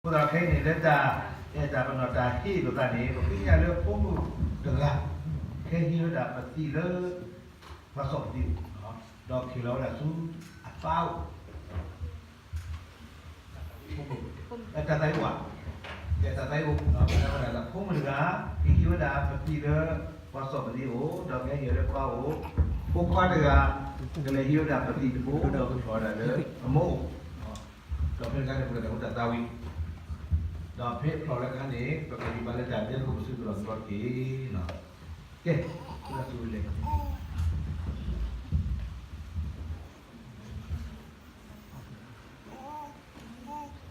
အဃိသတးခဲအံၤန့ၣ် လၢတၢ်အဲၣ်တၢ်ပနီၣ်တၢ်ဟ့ၣ်လိာ်သးန့ၣ် ပဃ့ကညးလၢဖိမုၣ်တဂၤ ကဟဲဟံးဝဲဒၣ်ပသံးလၢ ပှၤစီၣ်ပသံးအအိၣ်, ဒီးက့ၤလီၤဝဲဒၣ်ဆူအပၢ်အိၣ် တၢ်သးဝံၣ်အိၣ်, တၢ်သးဝံၣ်အိၣ်, ဖိမုၣ်တဂၤ ကဟံးဝဲဒၣ်ပသံးလၢ ပှၤစီၣ်ပသံးအအိၣ်, ဒီးကဟဲဟံးဝဲလၢပၢ်အိၣ်, ဖိခွါတဂၤ ကလဲၤဟံးဝဲဒၣ်ပသံးတဘိ ဒီးကဖျိးဝဲဒၣ်လၢအမိၢ်အိၣ်, ဒီးဖဲန့ၣ်အခါန့ၣ် ပကလဲၤအိၣ်တၢ်သးဝံၣ်, ဒီးဖဲဖျိးလၢအခါန့ၣ် ပကဒံးဘၣ်လၢတၢ်ဒဲသကိးပစုကလီၢ်သီတက့ၢ်. ကဲ,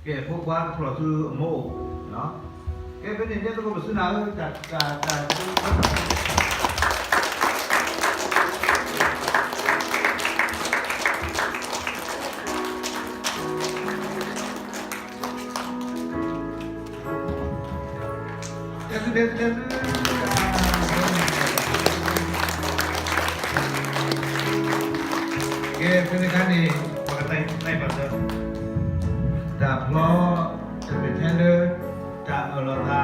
ကဲ, ဖိခွါကဖျိးဆူအမိၢ်အိၣ်, ကဲ, ဖဲန့ၣ်ဒဲသကိးပစုနၤဧၢ, တၢ်, တၢ်, တၢ်, ကဲ, ဖဲန့ၣ်အခါန့ၣ် ပကသးဘၣ် တၢ်ဖျီ တမ့ၢ်ထဲလၢ တၢ်အၢၣ်လီၤသး ထဲလၢ ပသံးဘၣ်,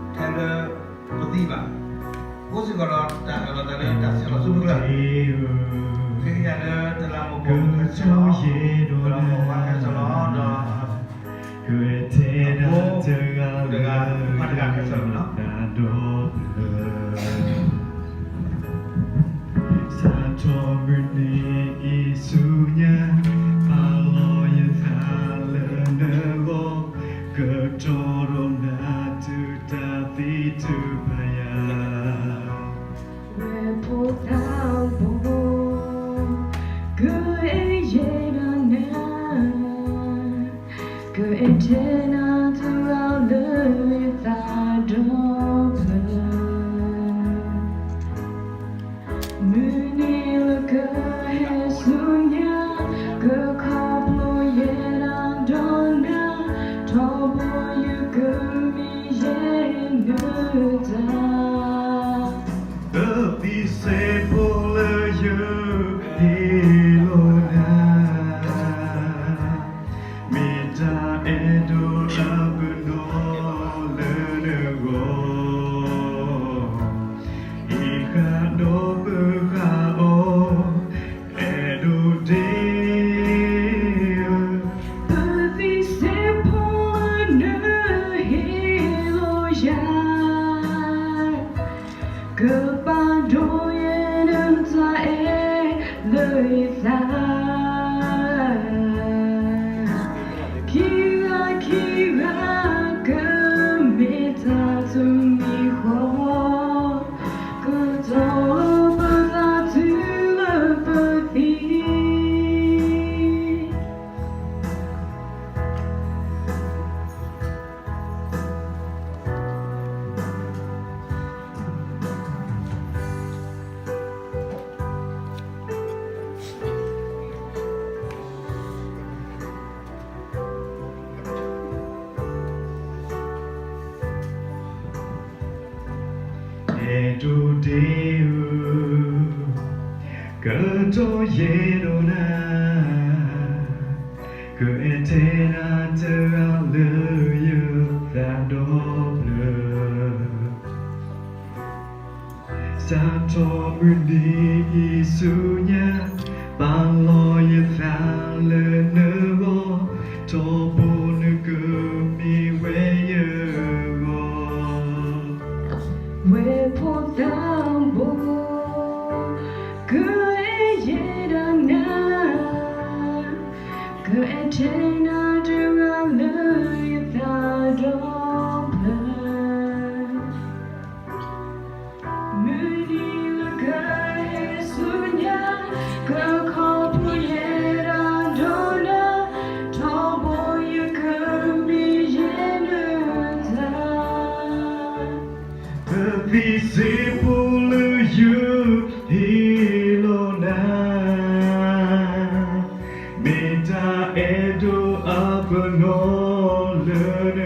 အိၣ်စ့ၢ်ကီးဒီး တၢ်အၢၣ်လီၤသးလၢတၢ်ဆဲးလီၤဆူမုၢ်ကျၢၢ်, ဃ့ကညးလၢတလးမူးပိာ်မုၣ်ခဲဆၢလီၤ, တလးမူးပိာ်ခွါခဲဆၢလီၤ, ဒီး တဂၤ တဂၤ တဂၤခဲဆၢလီၤ. စးထီၣ်မုၢ်နံၤအံၤဆူညါ, ပာ်လီၤယသးလၢနဂီၢ်, ကတီၤဒီးနၤတုၤတၢ်သံတုၤဖးယၤ ဝဲဖိသၣ်ဘီ, ကအဲၣ်ယဲဒီးနၤ, ကအဲၣ်ထဲနၤတဂၤလၢယသးဒီဖျၢၣ်, မုၢ်နံၤလၢကဟဲဆူညါ, ကခီဖျိယဲဒၣ်ဒီးနၤ, ထီဘိယကမ့ၢ်ယဲနတၢ် ပသံးစဲးဖိလၢယဟ့ၣ်လီၤနၤ, မ့ၢ်တၢ်အဲၣ်ဒိးအပနီၣ်လၢနဂီၢ်, ဟ့ၣ်ဃာ်ဒီးပဃာ်အီၤ, အဲၣ်ဒိးဒ့ ပသံးစဲးဖိလၢနဟ့ၣ်လီၤယၤ, ကပာ်ဒိၣ်ယဲနတၢ်အဲၣ်လၢယသး, ခံဂၤခံဂၤကမ့ၢ်တၢ်တမံၤဃီ, ကတီၤပသးတုၤလၢပသံး အဲၣ်ဒိးဒ့ဧၢ, ကတီၤယဲဒီးနၤ, ကအဲၣ်ထဲနၤတဂၤလၢယသးဒီဖျၢၣ် စးထီၣ်မုၢ်နံၤအံၤဆူညါ, ပာ်လီၤယသးလၢနဂီၢ်, ထီဘိနကမ့ၢ်ဝဲယဂီၢ်, ဝဲဖိသၣ်ဘီ, ကအဲၣ်ယဲဒီးနၤ, ကအဲၣ်ထဲနၤတဂၤလၢယသးဒီဖျၢၣ် မုၢ်နံၤလၢကဟဲဆူညါ, ကခီဖျိယဲဒၣ်ဒီးနၤ, ထီဘိယကမ့ၢ်ယဲနတၢ် ပသံးစဲးဖိလၢယဟ့ၣ်လီၤနၤ, မ့ၢ်တၢ်အဲၣ်ဒိးအပနီၣ်လၢန